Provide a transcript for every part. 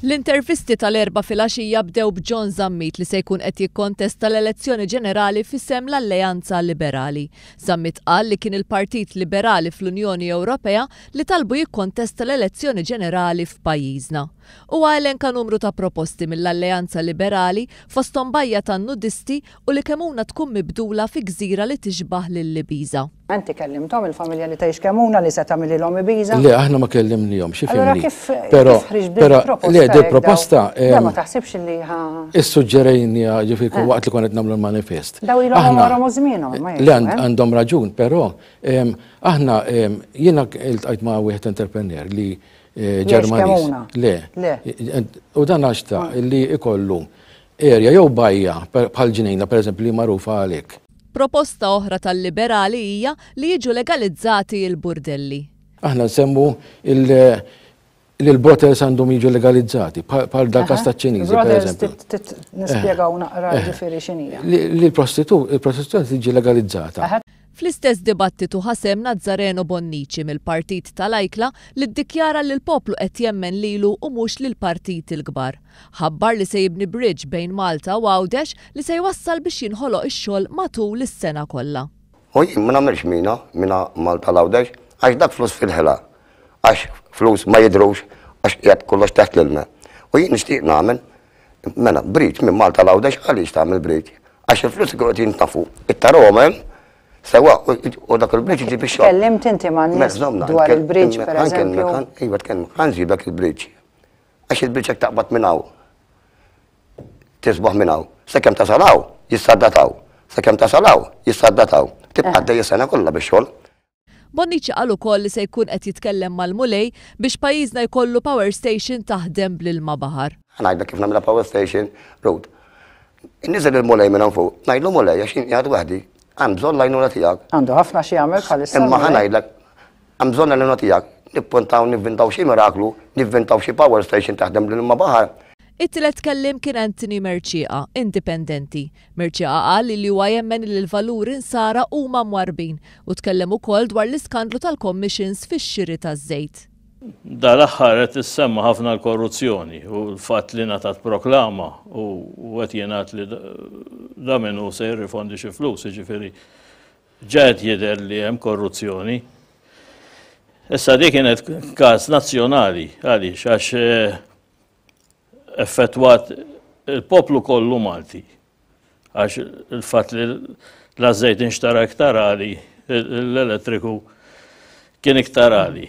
L-intervisti tal-Erbgħa filgħaxija bdew b'John Zammit li se jkun qed jikkontesta l-elezzjoni ġenerali f'isem l-Alleanza Liberali. Zammit qal li kien il-Partit Liberali fl-Unjoni Ewropea li talbu jikkontesta l-elezzjoni ġenerali f'pajjiżna. Huwa elenka numru ta' proposti mill-Alleanza Liberali fosthom bajja tan-nudisti u li Kemuna tkun mibdula fi gżira li tixbah lil Ibiza. Inti kellimthom il-familja li tgħix Kemuna li se tagħmililhom Ibiza? Le, aħna ma kellimnihomx, ifhimni. Allura kif kif ħriġt b'din il-proposta? Le, din proposta. Le, ma taħsibx li ħa. Issuġġerejniha ġifieri eh. waqt li konna qed nagħmlu l-manifest. Daw ilhom għomorhom u żmienhom. Le għandhom raġun, però aħna jiena iltqajt ma' wieħed entrepreneur li eh, Ġermaniż. Le. U dan għax ta' ah. li ikollu area jew bajja bħal ġnejna pereżempju li magħrufa għalhekk. Proposta oħra tal-Liberali hija li jiġu legalizzati l-burdelli. Aħna nsemmu li l-brothels għandhom jiġu legalizzati, bħal dal-każ taċ-Ċiniżi, pereżempju. Nispjegaw naqra ġifieri x'inhija. Li l-prostituzzjoni tiġi legalizzata. Fl-istess dibattitu ħa sehem Nazzareno Bonnici mill-Partit tal-Ajkla li ddikjara li l-poplu qed jemmen lilu u mhux lill-partiti l-kbar. Ħabbar li se jibni bridge bejn Malta u Għawdex li se jwassal biex jinħoloq ix-xogħol matul is-sena kollha. U jien ma nagħmilx mina minn Malta għal Għawdex għax dak flus fil-ħela, għax flus ma jidhrux għax qiegħed kollox taħt l-ilma. U jien nixtieq nagħmel mela bridge minn Malta għal Għawdex għaliex tagħmel bridge? Għax il-flus ikunu qed jintafu, it-tarahom hemm sewwa u dak il-bridge iġib ix-xogħol. Tkellimt inti man-nies dwar il-bridge pereżempju? Iva tkellmt, ħa nżidlek il-bridge. Għax il-bridge jekk taqbad minn hawn, tisbaħ minn hawn, sakemm tasal hawn, jissaddad hawn, sakemm tasal hawn, jissaddad hawn. Tibqa' eh. għaddej is-sena kollha bix-xogħol. Bonnici qal ukoll li se jkun qed jitkellem mal-Mulej biex pajjiżna jkollu power station taħdem bl-ilma baħar. Ngħidlek kif nagħmilha power station, Ruth. Niżel il-Mulej minn hawn fuq, ngħidlu Mulej għax jien qiegħed waħdi, hemm bżonn l-għajnuna tiegħek. Għandu ħafna xi jagħmel bħalissa. Imma ħa ngħidlek, Hemm bżonn l-għajnuna tiegħek. Nippuntaw nivvintaw xi miraklu, nivvintaw xi power station taħdem bl-ilma baħar. It-tielet kelliem kien Anthony Mercieca, Indipendenti. Mercieca qal li huwa jemmen li l-valuri Nsara huma mwarrbin u tkellem ukoll dwar l-iskandlu tal-commissions fix-xiri taż-żejt. Dal-aħħar qed tissemma ħafna l-korruzzjoni u l-fatt li ngħatat proklama u qed jingħad li da min hu se jirrifondi xi flus, jiġifieri Ġa qed jidher li hemm korruzzjoni. Issa di kienet każ nazzjonali għaliex għax eh, effettwat il-poplu kollu Malti. Għax il-fatt li l-żejt inxtara iktar għali, l-elettriku kien iktar għali.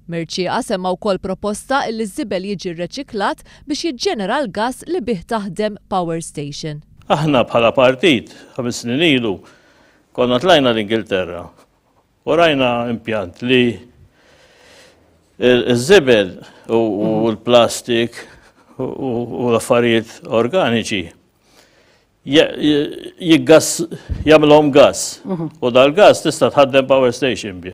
Mercieca semma wkoll proposta illi ż-żibel jiġi rreċiklat biex jiġġenera l-gass li bih taħdem power station. Aħna bħala partit, ħames snin ilu, konna tlajna l-Ingilterra u rajna impjant li iż-żibel u l-plastik u l-affarijiet organiċi jagħmilhom gas. U dal-gas tista' tħaddem power station bih.